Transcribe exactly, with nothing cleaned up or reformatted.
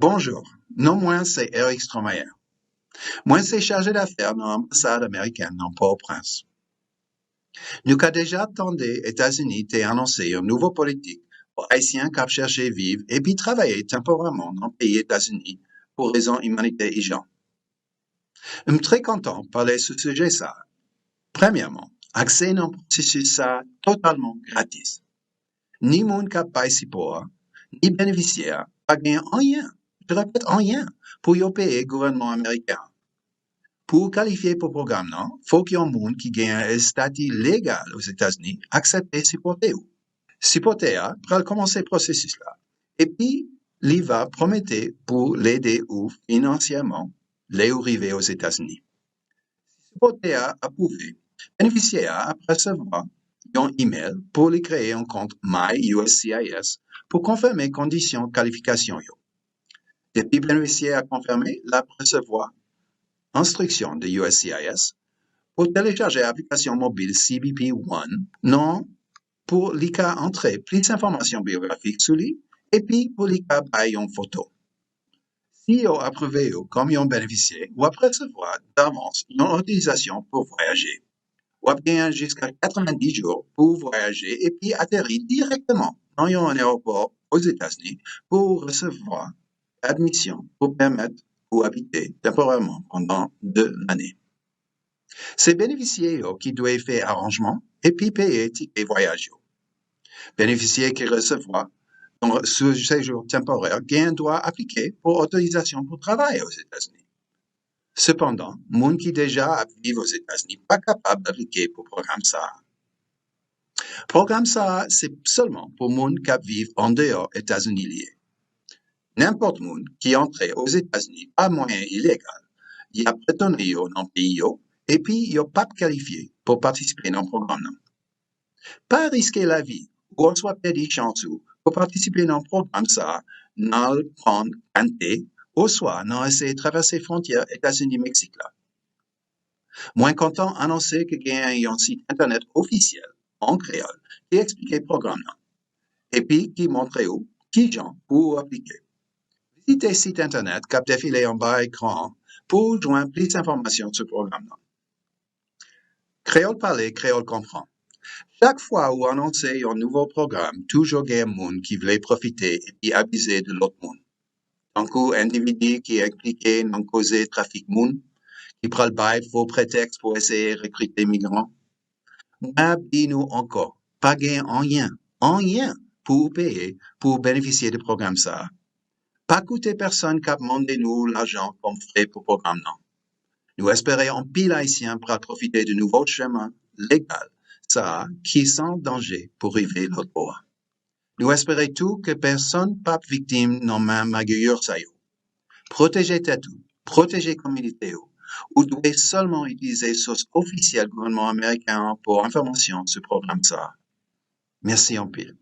Bonjou, non mwen se Eric Stromayer. Mwen se chaje dafè nan anbasad amerikèn nan Pòtoprens. Nou ka deja tande Etazini te anonse yon nouvo politik pou Ayisyen k ap chèche viv epi travay tanporèman nan peyi Etazini pou rezon imanitè ijan. M trè kontan pale sou sijè sa a. Premyèman, aksè nan pwosesis sa a totalman gratis. Ni moun k ap bay sipò a, ni benefisyè a pa gen anyen, je répète, anyen pou yo peye gouvènman ameriken an. Pou w kalifye pou pwogram nan, fòk yon moun ki gen yon estati legal Ozetazini aksepte sipòte w. Sipòtè a pral kòmanse pwosesis la, epi li va pwomete pou l ede ou finansyèman lè ou rive Ozetazini. Si sipòtè a apwouve, benefisyè a ap resevwa yon imèl pou li kreye yon kont My U S C I S pou konfime kondisyon kalifikasyon yo. Depi benefisyè a konfime, l ap resevwa enstriksyon de U S C I S pou telechaje aplikasyon mobil C B P One nan pou li ka antre plis enfòmasyon biyografik sou li epi pou li ka bay yon foto. Si yo apwouve w kòm yon benefisyè, w ap resevwa davans yon otorizasyon pou vwayaje. W ap genyen jiska katrevenndis jou pou w vwayaje epi ateri dirèkteman nan yon ayewopò Ozetazini pou w resevwa admisyon pou pèmèt ou abite tanporèman pandan de lane. Se benefisyè yo ki dwe fè aranjman epi peye tikè vwayaj yo. Benefisyè ki resevwa yon sou sejou tanporè gen dwa aplike pou otorizasyon pou travay Ozetazini. Sepandan, moun ki deja ap viv Ozetazini pa kapab aplike pou pwogram sa a. Pwogram sa a se sèlman pou moun k ap viv andeyò Etazini li ye. Nenpòt moun ki antre Ozetazini pa mwayen ilegal, y ap retounen yo nan peyi yo, epi yo p ap kalifye pou patisipe nan pwogram nan. Pa riske lavi ou oswa pèdi chans ou pou patisipe nan pwogram sa a nan al pran kante oswa nan eseye travèse fwontyè Etazini-Meksik la. Mwen kontan anonse ke genyen yon sit entènèt ofisyèl an kreyòl ki eksplike pwogram nan, epi ki montre w kijan pou w aplike. Vizite sit entènèt k ap defile anba ekran an pou w jwenn plis enfòmasyon sou pwogram nan. Kreyòl pale, kreyòl konprann. Chak fwa ou anonse yon nouvo pwogram, toujou gen moun ki vle pwofite epi abize de lòt moun. Tankou endividi ki enplike nan koze trafik moun, ki pral bay fo pretèks pou eseye rekrite migran. Mwen ap di nou ankò, pa gen anyen, anyen pou ou peye pou w benefisye de pwogram sa a. Pa koute pèsonn k ap mande nou lajan kòm frè pou pwogram nan. Nou espere anpil Ayisyen pral pwofite de nouvo chemen legal sa a ki san danje pou rive lòt bò a. Nou espere tou ke pèsonn p ap viktim nan men magouye sa yo. Pwoteje tèt ou, pwoteje kominote w. Ou dwe sèlman itilize sous ofisyèl gouvènman ameriken an pou enfòmasyon sou pwogram sa a. Mèsi anpil.